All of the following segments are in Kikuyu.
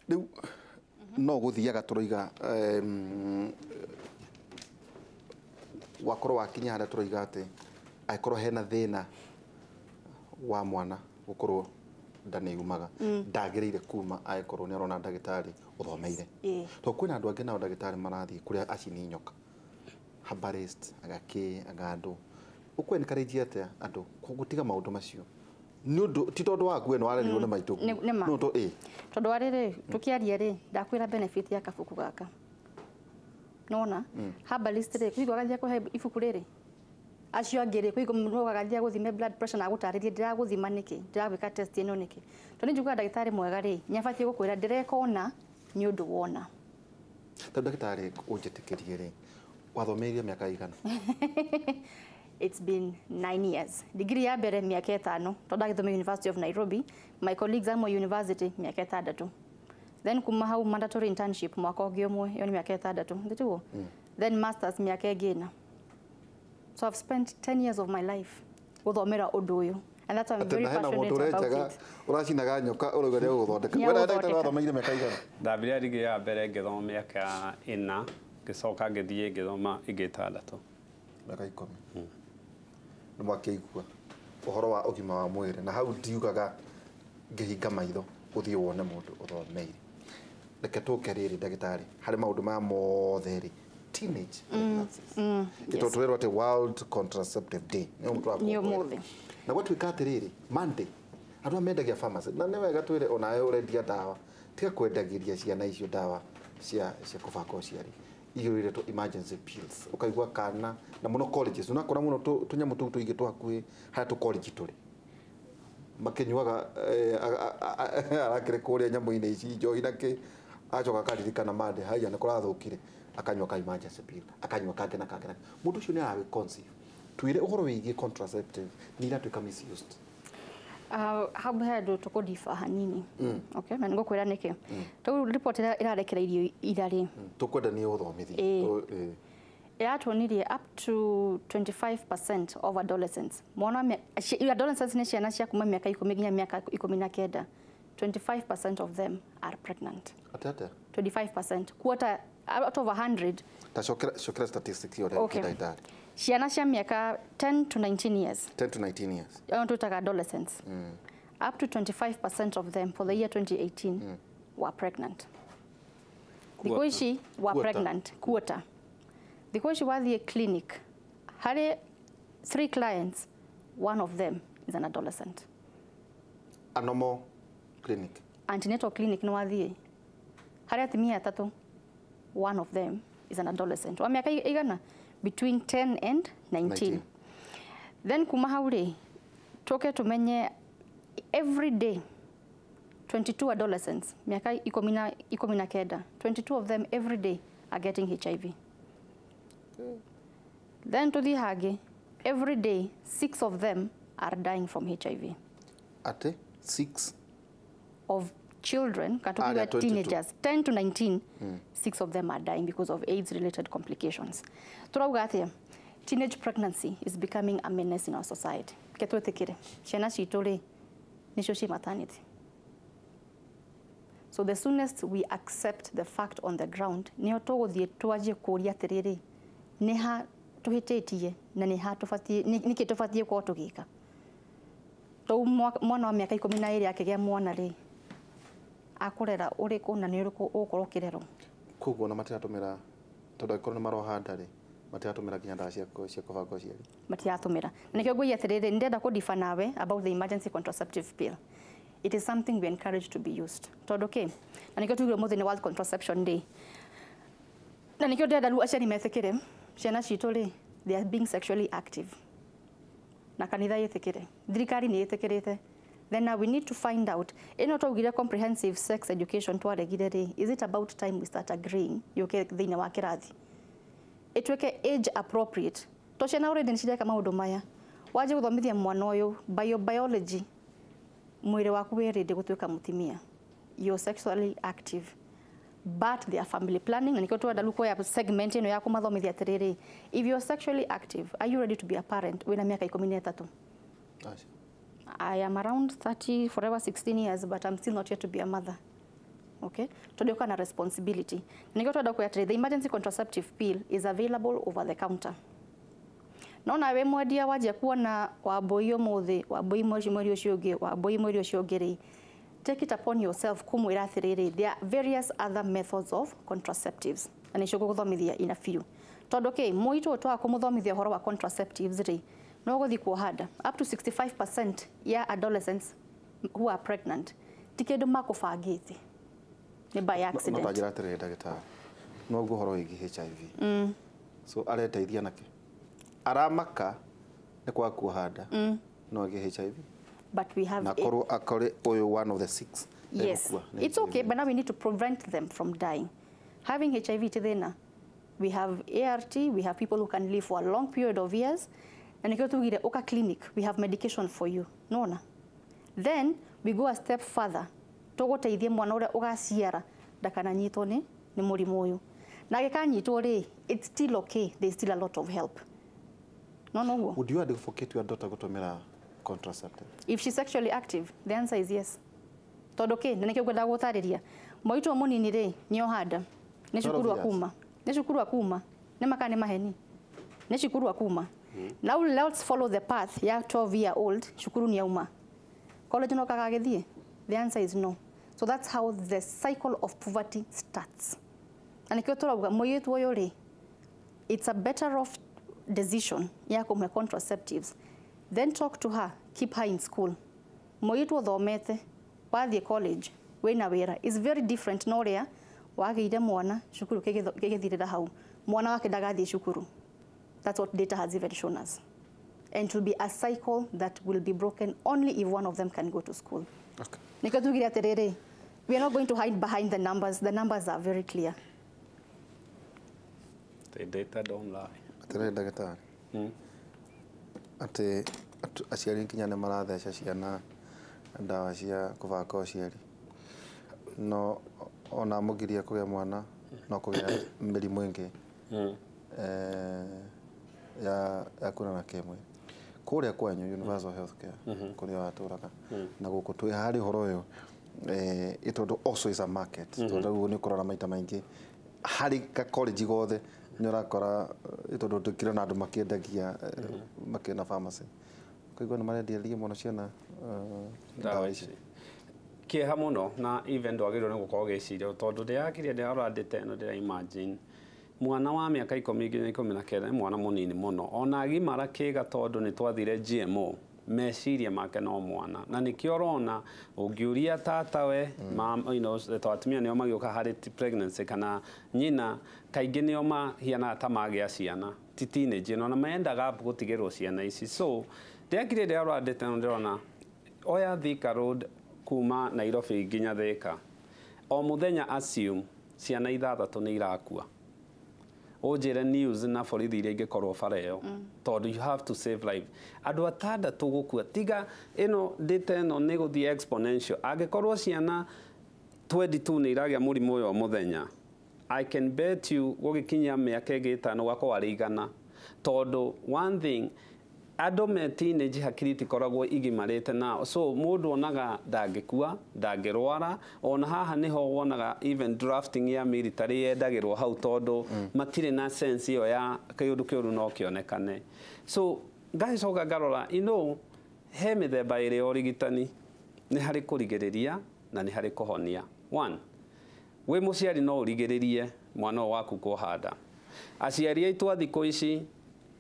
Rĩu no gũthiaga tũroiga wakorwo wakinya harĩa tũroiga atĩ angĩkorwo hena thĩna wa mwana gũkorwo nda nĩ yumaga, ndagĩrĩire kuma angĩkorwo nĩ arona ndagĩtarĩ ũthomeire. Tondũ kwĩna andũ angĩ nao ndagĩtarĩ marathiĩ kũrĩa acini nyoka, herbalist, agakĩ aga andũ. Ũkũ encourage atĩa andũ gũtiga maũndũ macio? Nĩ ũndũ ti tondũ waku we nĩ warerirwo nĩ maitũ. Nĩ ma. No to ĩ. Tondũ wa rĩrĩ, tũkĩaria rĩ, ndakwĩra benefit ya kabuku gaka. Nona herbalist rĩ, kũigua agathiĩ kũhe ibuku rĩrĩ, acio angĩ rĩ, kũigua mũndũ agathiĩ gũthime blood pressure na agũtarĩrie ndĩragũthima nĩkĩ, ndĩragwĩka test ĩno nĩkĩ. Tondũ nĩ njugaga ndagĩtarĩ mwega rĩ, nĩ abatiĩ gũkwĩra ndĩreka ũna nĩ ũndũ wona. Tondũ ndagĩtarĩ, ũnjĩtĩkĩrie rĩ, wathomeire mĩaka igana? It's been 9 years. Degree ya mbere mĩaka 5, tondũ ndagĩthomire University of Nairobi, my colleagues amwe university mĩaka 6. Then kuma hau mandatory internship mwaka ũngĩ ũmwe, ĩyo nĩ mĩaka 6, ndĩtiguo? Then masters mĩaka ĩngĩ 4. So I've spent 10 years of my life gũthomera ũndũ ũyũ. And that's why I'm atĩ very na hena mũndũ passionate about ũrenjaga it. ũracinaga nyoka ũrauga nĩ ũgũthondeka. Nĩ We ndagĩtarĩ agũthondeka. wathomeire mĩaka igana? Ndambirie degree ya mbere ngĩthoma mĩaka 4, ngĩcoka ngĩthiĩ ngĩthoma ĩngĩ 6. Mĩaka 10. Nĩ mwakĩigua ũhoro wa ũgima wa mwĩrĩ, na hau ndiugaga ngĩhinga maitho ũthiĩ wone mũndũ ũthomeire. Reke tũke rĩrĩ, ndagĩtarĩ, harĩ maũndũ maya mothe rĩ, teenage pregnancies, ĩtondũ tũrerwo atĩ World Contraceptive Day nĩ ũmũthĩ. Nĩ ũmũthĩ. Na gwatuĩka atĩrĩrĩ, Monday andũ aya mendagia pharmacy, na nĩ wega twĩre onawe ũrendia ndawa, tiga kwendagĩria ciana icio ndawa cia kũbanga ũciari igĩrĩretwo emergency pills. Ũkaigua kana na mũno colleges unakora mũno tũnyamũ tũu tũingĩ tũ hakuhĩ harĩa tũ college tũrĩ makĩnyuaga, arakĩrĩ kũrĩa nyamũ-inĩ ici njohi na kĩ, acoka akaririkana mande haiya nĩ kũrathũkire, akanyua ka emergency pill, akanyua kangĩ na kangĩ na kangĩ. Mũndũ ũcio nĩ aragĩ conceive. Twĩre ũhoro wĩgiĩ contraceptive nĩ iratuĩka misused. Hau he handũ tũkũdifa hanini. Okay, na nĩngũkwĩra nĩkĩ. Tondũ report ĩrĩa ĩrarekereirio ira rĩ, Tũkwenda nĩ ũthomithie. Ĩĩ. Ĩratuonirie up to 25% of adolescents, mwana wa adolescents nĩ ciana cia kuma mĩaka 10 nginya mĩaka 19, 25% of them are pregnant. Atĩ atĩa? 25%, quarter out of 100. Ta cokera cokera statistics ĩyo. Okay. Ndagĩtarĩ. Ciana cia mĩaka 10 to 19 years, 10 to 19 years. Ĩyo twĩtaga adolescents, up to 25% of them for the year 2018 were pregnant. Thikũ ici were Quarter. pregnant, quarter. Thikũ ici wathiĩ clinic, harĩ three clients, one of them is an adolescent. A normal clinic? Antenatal clinic nĩ wathiĩ, harĩ atumia atatũ, one of them is an adolescent wa mĩaka igana between 10 and 19. 19. Then kuma hau rĩ, tũke tũmenye every day 22 adolescents mĩaka 19, 22 of them every day are getting HIV. Then tũthiĩ hangĩ, every day six of them are dying from HIV. Atĩ 6? Of children Arĩa katukiuga 22. teenagers 10 to 19, six of them are dying because of AIDS related complications. Turauga atia? Teenage pregnancy is becoming a menace in our society. Ke twĩtĩkĩre ciana citũ rĩ, nĩcio ci maternity. So the soonest we accept the fact on the ground, nĩo tũgũthiĩ twanjie kũũria atĩrĩrĩ, nĩ ha tũhĩtĩtie na nĩ ha tũbatiĩ, nĩkĩ tũbatiĩ gũkorwo tũgĩka. Rĩu mwana wa mĩaka 12 akĩgĩa mwana rĩ, akũrera ũrĩkũ na nĩ ũrĩkũ ũgũkorwo ũkĩrerwo? Koguo ona matiratũmĩra, tondũ angĩkorwo nĩ maroha nda rĩ, matiratũmĩra nginya ndawa cia kũbanga ũciari? Matiratũmĩra. Na nĩkĩo ngũiya atĩrĩrĩ, ndĩrenda kũdifa nawe about the emergency contraceptive pill. It is something we encourage to be used. Tondũ kĩ? Na nĩkĩo tugire ũmũthĩ nĩ World Contraception Day, na nĩkĩo ndĩrenda rĩu aciari metĩkĩre ciana citũ rĩ, they are being sexually active, na kanitha yĩtĩkĩre, thirikari nĩ ĩtĩkĩrĩte. Then now we need to find out, ĩno twaugire comprehensive sex education twaregire rĩ, is it about time we start agreeing yũke thĩinĩ wa kĩrathi, ĩtuĩke age appropriate? To ciana already nĩ cireka maũndũ maya. Wanjie gũthomithia mwana ũyũ biology, mwĩrĩ waku wĩ ready gũtuĩka mũtumia, you're sexually active, but they are family planning. Na nĩkĩo twenda rĩu kuoya segment ĩno ya kũmathomithia atĩrĩrĩ, if you're sexually active, are you ready to be a parent wĩna mĩaka 13? Aca. I am around 30, forever 16 years, but I'm still not yet to be a mother. Okay, tondu kana responsibility nikio twenda kuya atĩrĩ, the emergency contraceptive pill is available over the counter. No nawe mwendia wanjia kuona Wambui ũmũthĩ, Wambui mweri ũcio ũngĩ, Wambui mweri ũcio ũngĩ rĩ, take it upon yourself kumwĩra atĩrĩrĩ, there are various other methods of contraceptives na nĩcio ngũgũthomithia in a few. Tondũ kĩ mũitũ twaga kũmũthomithia ũhoro wa contraceptives rĩ, no gũthiĩ kuoha nda. Up to 65% ya adolescents who are pregnant ti kĩndũ makũbangĩte, nĩ by accident. No tanjĩra atĩrĩrĩ ndagĩtarĩ, noguo ũhoro wĩgiĩ HIV, so areteithia nake aramaka nĩ kwaga kuoha nda, no agĩe HIV. But we have na korwo akore ũyũ one of the six. Yes, it's okay, but now we need to prevent them from dying. Having HIV ti thĩna. We have ART, we have people who can live for a long period of years. Na nikio tugire uka clinic, we have medication for you. Nona. Then we go a step further. Tũgũteithie mwana ũrĩa ũgaciara ndakananyitwo nĩ mũrimũ ũyũ. Na agĩkanyitwo rĩ, it's still okay, there's still a lot of help. No, no. Would you advocate your daughter gũtũmĩra contraceptive? If she's sexually active, the answer is yes. Tondũ kĩ, na nĩkĩo ngwendaga gũtarĩria. Mũitũ mũnini rĩ, nĩ oha nda. Nĩ cukuru akuma. Nĩ cukuru akuma. Nĩ maka nĩ maheni. Nĩ cukuru akuma. Now let's follow the path ya 12-year-old, cukuru nĩ auma. College no kagagĩthiĩ? The answer is no. So that's how the cycle of poverty starts. Na nĩkĩo tũrauga mũirĩtu ũyũ rĩ, it's a better off decision ya kũmũhe contraceptives. Then talk to her, keep her in school. Mũirĩtu ũthomete, wathiĩ college, wĩna wĩra, is very different na ũrĩa wagĩire mwana cukuru kĩgĩthirĩra hau. Mwana wake ndagathiĩ cukuru. That's what data has even shown us. And it will be a cycle that will be broken only if one of them can go to school. Okay. Nikio tugire atĩrĩrĩ, we are not going to hide behind the numbers. The numbers are very clear. The data don't lie. Atĩrĩrĩ ndagĩtarĩ, atĩ aciari nginya nĩ maratheca ciana ndawa cia kũbanga ũciari, no ona mũgiria kũgĩa mwana no kũgĩa mĩrimũ ĩngĩ ya kuonana kĩmwĩrĩ. Kũrĩa kwanyu Universal Healthcare kũrĩa watũraga na gũkũ twĩ harĩ ũhoro ũyũ, tondũ also is a market, tondũ rĩu nĩ ũkũrora maita maingĩ harĩ ka college gothe nĩ ũrakora, tondũ tũkĩrona andũ makĩendagia makĩona pharmacy, ũkaigua nĩ marendia mũno ciana ndawa ici. Kĩeha mũno, na even ndwagĩrĩirwo nĩ gũkorwo ũgĩciria tondũ ndĩrakirie ndĩrarora data ĩno, ndĩra imagine mwana wa mĩaka 10 nginya 19 nĩ mwana mũnini mũno, ona agimara kĩga tondũ nĩ twathire GMO, meciria make no mwana, na nĩkĩo ũrona ũngĩũria tatawe, you know, to atumia nĩo magĩũka harĩ pregnancy kana nyina, kaingĩ nĩo mahianaga ta magĩa ciana ti teenage ĩno, na mendaga gũtigĩrwo ciana ici. So ndĩrakire ndĩrarora data ĩno, ndĩrona oya Thika Road kuma Nairobi nginya Thika, o mũthenya assume ciana 6 nĩ irakua. Ũnjĩre news na borithi iria ingĩkorwo bara ĩyo, tondũ you have to save life. Andũ 6 gũkua, tiga ĩno data ĩno nĩ gũthiĩ exponential. Angĩkorwo ciana 22 nĩ iragĩa mũrimũ ũyũ o mũthenya, I can bet you gũgĩkinyia mĩaka ĩngĩ 5 gwakorwo arĩ 100. Tondũ one thing, andũ me teenage hakiri itikoragwo igimarĩte nao, so mũndũ onaga ndangĩkua, ndangĩrwara. Ona haha nĩho wonaga even drafting ya military yendagĩrwo hau, tondũ matirĩ na sense ĩyo ya kĩũndũ kĩũru no kĩonekane. So ngacoka ngarora, you know, he mĩthemba ĩrĩ ya ũrigitani, nĩ harĩ kũrigĩrĩria na nĩ harĩ kũhonia. One, wĩ mũciari no ũrigĩrĩrie mwana ũyũ waku kuoha nda. Aciari aitũ a thikũ ici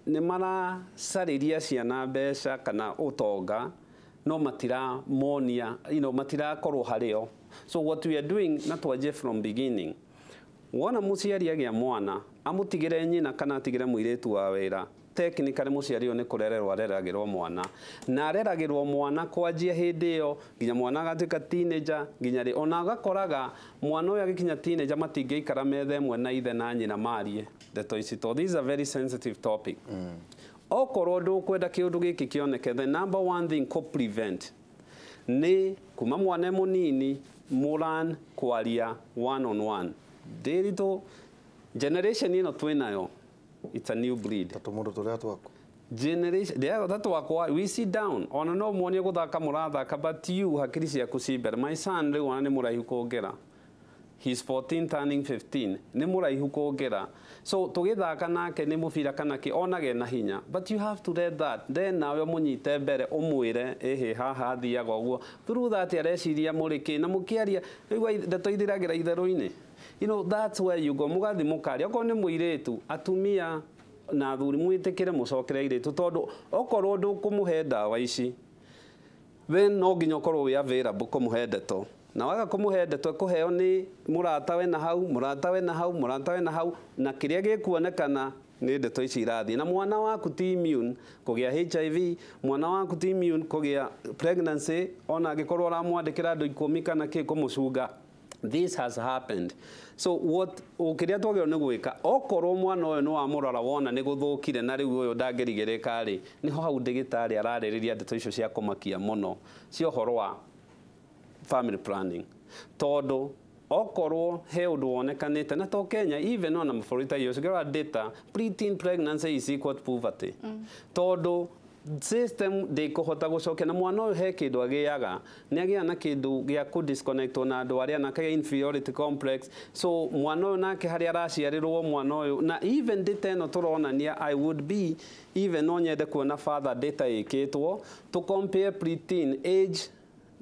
nĩ maracarĩria ciana mbeca kana ũtonga, no matiramonia, you know, matirakorwo harĩo. So what we are doing, na twanjie from beginning, wona mũciari agĩa mwana amũtigĩre nyina kana atigĩre mũirĩtu wa wĩra, technically mũciari ũyũ nĩ kũrererwo areragĩrwo mwana, na areragĩrwo mwana kwanjia hĩndĩ ĩyo nginya mwana agatuĩka teenager, nginya rĩ ona agakoraga mwana ũyũ agĩkinya teenager matingĩikara metha ĩmwe na ithe na nyina marie ndeto ici, tondũ this is a very sensitive topic. Okorwo ndũkwenda kĩũndũ gĩkĩ kĩoneke, the number one thing kũ prevent nĩ kuma mwana mũnini mũran kwaria one on one. Ndĩritũ generation ĩno twĩnayo, it's a new breed. Tatu mũndũ tũrĩa twaku. Generation ndĩra twakwa, we sit down, ona no muonie gũthaka mũrathaka, but you hakiri ciaku ci mbere. My son rĩu ona nĩ mũraihu kũngĩra. He's 14 turning 15 nĩ mũraihu kũngĩra, so tũgĩthaka nake nĩ mũbira kana kĩ onage na hinya, but you have to let that. Then nawe ũmũnyite mbere ũmwĩre ĩhĩ haha athiaga ũguo. Through that areciria mũrĩ kĩ na mũkĩaria rĩu ndeto ithiragĩra itherũ-inĩ. You know, that's where you go. Mũgathi mũkaria okorwo nĩ mũirĩtu, atumia na athuri mwĩtĩkĩre mũcokere airĩtu, tondũ okorwo ndũkũmũhe ndawa ici, then no nginya ũkorwo wĩ available kũmũhe ndeto, na waga kũmũhe ndeto ĩkũheo nĩ mũrata we na hau, mũrata we na hau, mũrata we na hau, na kĩrĩa gĩkuonekana nĩ ndeto ici irathiĩ. Na mwana waku ti immune kũgĩa HIV, mwana waku ti immune kũgĩa pregnancy, ona angĩkorwo ũramwandĩkĩra andũ 10 kana kĩ kũmũcunga. This has happened. So what ũkĩrĩa twagĩrĩirwo nĩ gwĩka, okorwo mwana ũyũ nĩ wamũrora wona nĩ gũthũkire na rĩu ũyũ ndangĩrigĩrĩka rĩ, nĩho hau ndĩgĩtarĩ ararĩrĩria ndeto icio cia kũmakia mũno cia ũhoro wa family planning, tondũ okorwo he ũndũ wonekanĩte na to Kenya, even ona mabũrũri ta US, ũkĩrora data, preteen pregnancy is equal to poverty, tondũ system ndĩkũhota gũcokia na mwana ũyũ he kĩndũ agĩaga, nĩ agĩaga na kĩndũ gĩa kũ disconnect na andũ arĩa, na akagĩa inferiority complex. So mwana ũyũ nake harĩa araciarĩrwo mwana ũyũ, na even data ĩno tũronania, I would be even no nyende kuona further data ĩkĩtwo to compare preteen age,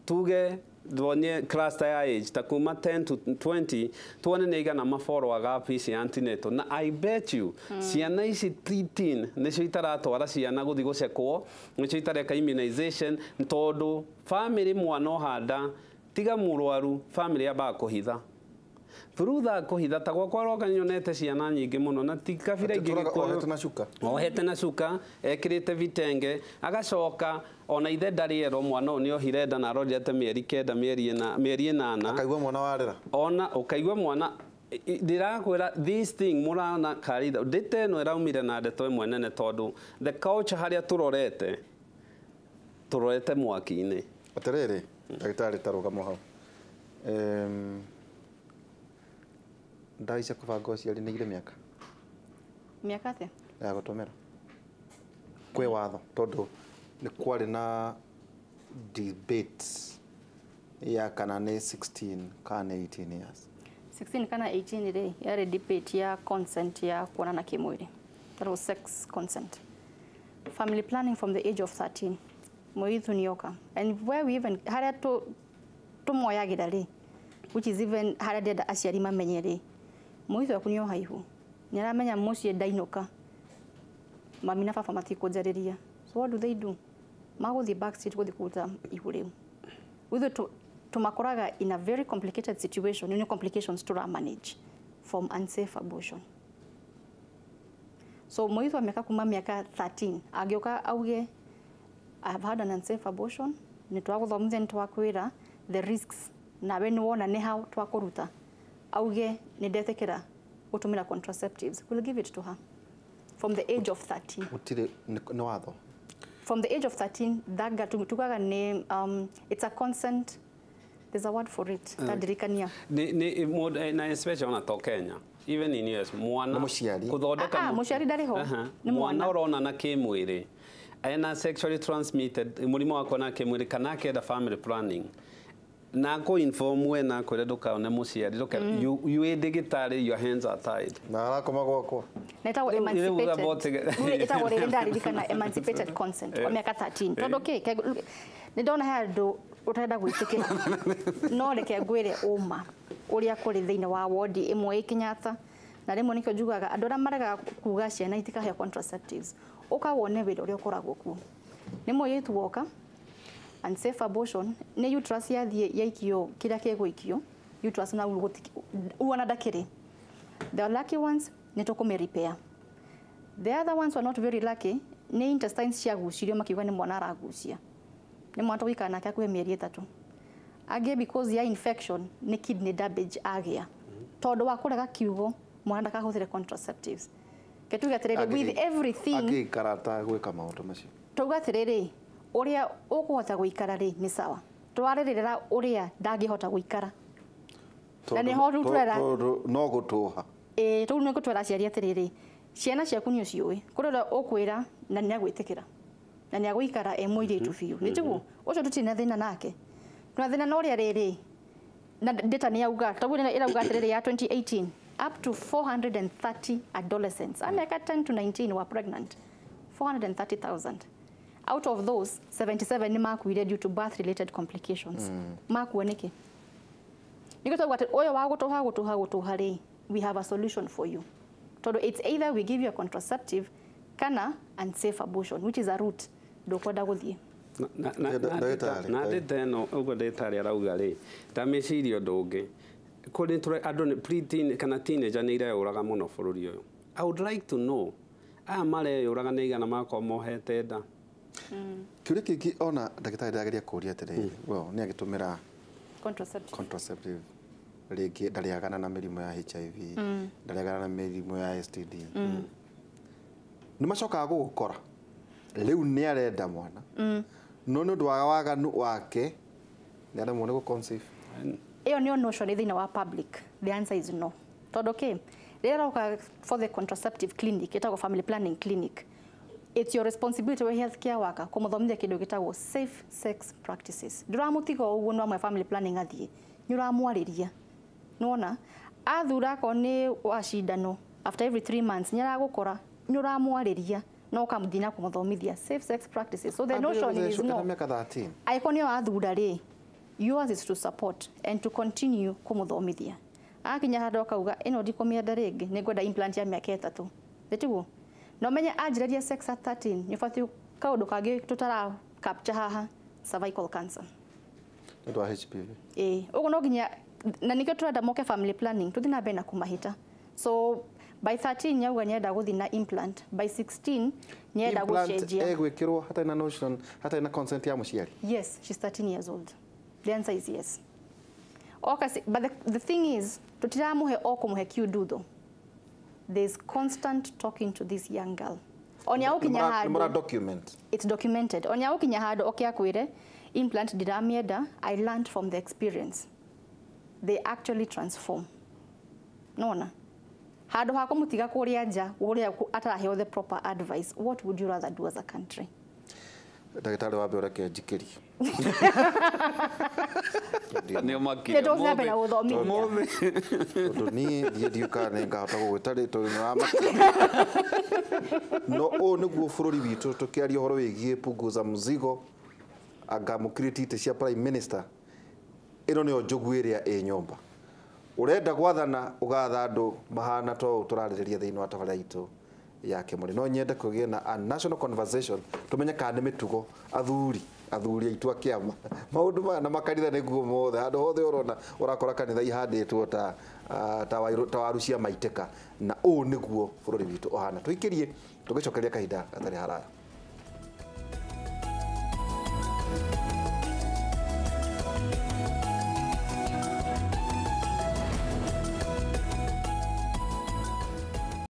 tuge tuonie cluster ya age ta kuma 10 to 20, tuone nĩ igana mafollowaga up ici antenatal, na I bet you ciana ici preteen nĩcio itaratwara ciana gũthiĩ gũcekwo, nĩcio itareka immunization, tondũ family mwana ohanda tiga mũrwaru, family yambaga kũhitha. Through that kũhitha, ta gwakwa roka nyonete ciana nyingĩ mũno na ti kabira ingĩ. Atĩ Gĩkũyũ. Ohete na cuka. Ohete na cuka, ekĩrĩte vitenge, agacoka ona ithe ndarĩ erwo mwana ũyũ nĩ ohire nda na arorire mĩeri 9, mĩeri 4, mĩeri 8. Akaigua mwana warĩra. Ona ũkaigua mwana ndĩrakwĩra this thing mũrana karitha ndĩte ĩno ĩraumire na ndeto ĩmwe nene, tondũ the culture harĩa tũrorete tũrorete mwaki-inĩ. Atĩrĩrĩ ndagĩtarĩ, ta rũgamo hau. Ndawa cia kũbanga ũciari nĩ irĩ mĩaka Mĩaka atĩa? Ya gũtũmĩra kwĩ watho, tondũ nĩ kwarĩ na debate ya kana nĩ 16 kana nĩ 18 years. 16 kana 18 rĩ, yarĩ debate ya consent ya kuonana kĩmwĩrĩ. That was sex consent. Family planning from the age of 13, mũirĩtu nĩoka, and where we even harĩa tũmoyagĩra rĩ, which is even harĩa ndĩrenda aciari mamenye rĩ, mũirĩtu waku nĩ oha ihu, nĩ aramenya mũciĩ ndainũka mami na baba matikũnjarĩria. So what do they do? Magũthiĩ back seat gũthiĩ kũruta ihu rĩu. Ithuĩ tumakoraga in a very complicated situation, nĩ complications tura manage from unsafe abortion. So mũirĩtu wa mĩaka kuma mĩaka 13 angĩũka auge, "I have had an unsafe abortion," nĩ twagũthomithia, nĩ twakwĩra the risks, nawe nĩ wona nĩ hau twakũruta, auge nĩ ndetĩkĩra gũtũmĩra contraceptives, we'll give it to her from the age of 13. Gũtirĩ nĩ watho? From the age of 13, that girl tugaga nĩ it's a consent, there's a word for it, tadirikania. Nĩ mũndũ na especially ona to Kenya, even in US, mwana Nĩ mũciari. kũthondeka Ah, ah, mũciari ndarĩ ho. Aha. Nĩ mwana mwana. ũronana kĩmwĩrĩ ena sexually transmitted mũrimũ wa kuonana kĩmwĩrĩ kana akenda family planning na kũ inform we na kwĩre ndũkaone mũciari ndũke you wĩ ndĩgĩtarĩ, your hands are tied. Na arakoma gwakwa. Na ĩtagwo Rĩu- rĩu emancipated. Rĩu ĩtagwo rĩrĩ ndaririkana, emancipated consent wa mĩaka 13, tondũ kĩ nĩ ndona he andũ ũtarenda gwĩtĩkĩra, no reke ngwĩre ũma ũrĩa kũrĩ thĩinĩ wa wodi ĩmwe ĩ Kenyatta, na rĩmwe nĩkĩo njugaga andũ arĩa maregaga kuga ciana itikaheo contraceptives, ũka wone wĩra ũrĩa ũkoragwo kuo. Nĩ mũirĩtu woka unsafe abortion, nĩ uterus yathiĩ yaikio kĩrĩa gĩgũikio uterus na uona ndakĩrĩ. The lucky ones nĩ tũkũmĩ repair. The other ones were not very lucky, nĩ intestines ciagucirio makiuga nĩ mwana aragucia, nĩ mwana tũgũikara nake hakuhĩ mĩeri 3. Angĩ because ya infection nĩ kidney damage agĩa tondũ wa kũrega kiugo mwana ndakahũthĩre contraceptives. Ke tuge atĩrĩrĩ, with everything Angĩikara ta gwĩka maũndũ macio. Tauga atĩrĩrĩ, ũrĩa ũkũhota gũikara rĩ nĩ sawa, twarĩrĩra ũrĩa ndangĩhota gũikara Na nĩho rĩu Tondũ no gũtũha. Ĩĩ, rĩu nĩ gũtwara aciari atĩrĩrĩ, ciana ciaku nĩ ũciũĩ, kũrĩ ũrĩa ũkwĩra na nĩ agwĩtĩkĩra na nĩ agũikara e mũirĩtu biũ, nĩ tiguo? Ũcio tũtirĩ na thĩna nake, tuna thĩna na ũrĩa rĩrĩ Na data nĩ yauga tondũ nĩ ĩrauga atĩrĩrĩ ya 2018 up to 430 adolescents a mĩaka 10 to 19 were pregnant. 430,000. Out of those 77 nĩ makuire due to birth related complications. Makua nĩkĩ? Nĩkĩo twauga atĩ ũyũ wa gũtũha gũtũha gũtũha rĩ, we have a solution for you. Tondũ it's either we give you a contraceptive kana unsafe abortion, which is a route ndũkwenda gũthiĩ. Ndagĩtarĩ, Na ndĩta ĩno ũguo ndagĩtarĩ arauga rĩ, ndamĩciria ũndũ ũngĩ. Kũrĩ tũre andũ nĩ pre-teen kana teenager nĩ ireyũraga mũno bũrũri ũyũ. I would like to know aya mareyũraga nĩ igana makorwo mohete nda. Kĩũria kĩngĩ ona ndagĩtarĩ ndĩrageria kũria atĩrĩrĩ, well, nĩ agĩtũmĩra contraceptive, contraceptive rĩngĩ ndarĩagana na mĩrimũ ya HIV, ndarĩagana na mĩrimũ ya STD. Nĩ macokaga gũgũkora rĩu nĩ arenda mwana, no nĩ ũndũ wa waganu wake nĩ aremwo nĩ gũ-conceive. Ĩyo nĩyo notion ĩ thĩinĩ wa public. The answer is no. Tondũ kĩ, rĩrĩa ũroka for the contraceptive clinic, ĩtagwo family planning clinic, it's your responsibility we healthcare worker kũmũthomithia kĩndũ gĩtagwo safe sex practices. Ndũramũtiga o ũguo nĩ wamwe family planning athiĩ, nĩ ũramwarĩria. Nĩwona athura akorwo nĩ wa cindano after every 3 months nĩ aragũkora, nĩ ũramwarĩria na ũkamũthiĩ na kũmũthomithia safe sex practices. So the notion is no. Ena mĩaka 13. Angĩkorwo nĩyo athura rĩ, yours is to support and to continue kũmũthomithia. Akinya handũ akauga ĩno ndikũmĩenda rĩngĩ, nĩ ngwenda implant ya mĩaka 3. Nĩtiguo? Na ũmenye anjĩrĩria sex at 13, nĩ ũbatiĩ kaũndũ kangĩ tũtara capture haha, cervical cancer. Nĩ ũndũ wa HPV. Ĩĩ, ũguo no nginya, na nĩkĩo tũrenda moke family planning, tũthiĩ na mbere na kũmahĩta. So by 13 nyauga nĩenda gũthiĩ na implant, by 16 nĩenda Implant gũcenjia. ĩgwĩkĩrwo hatarĩ na notion, hatarĩ na consent ya mũciari. Yes, she's 13 years old. The answer is yes. Okay, but the thing is, tutiramuhe o kumuhe kiududo. There's constant talking to this young girl. Onya ukinya Nĩ mũra handu, document. it's documented. Onya ukinya handu oke akwire implant ndiramienda, I learned from the experience. They actually transform. Nona. Handu ha kumutiga kuria nja, kuria ataraheo the proper advice. What would you rather do as a country? Ndagĩtarĩ wambe ũreke njikĩrie. Nĩ ũmakire Nĩ tũgũthiĩ na mbere na gũthomithia. ũmũthĩ. Tondũ niĩ thiĩ ndiũkaga nĩ ngahota gũgwĩta rĩtwa nĩ wamakia. No ũũ nĩguo bũrũri witũ tũkĩaria ũhoro wĩgiĩ punguza mzigo anga mũkirĩti itĩ cia prime minister, ĩno nĩyo njogu ĩrĩa ĩ nyũmba. Ũrenda gwathana ũgatha andũ mahana ta ũũ tũrarĩrĩria thĩinĩ wa tabarĩra itũ ya Kĩmũrĩ. No nyende kũgĩe na a national conversation tũmenye kana nĩ mĩtugo athuri aitũ a kĩama maũndũ maya na makanitha nĩguo mothe handũ hothe ũrona ũrakora kanitha ihandĩtwo ta ta waru cia maitĩka, na ũũ nĩguo bũrũri witũ ũhana. Tũikĩrie tũgĩcokeria kahinda gatarĩ haraya.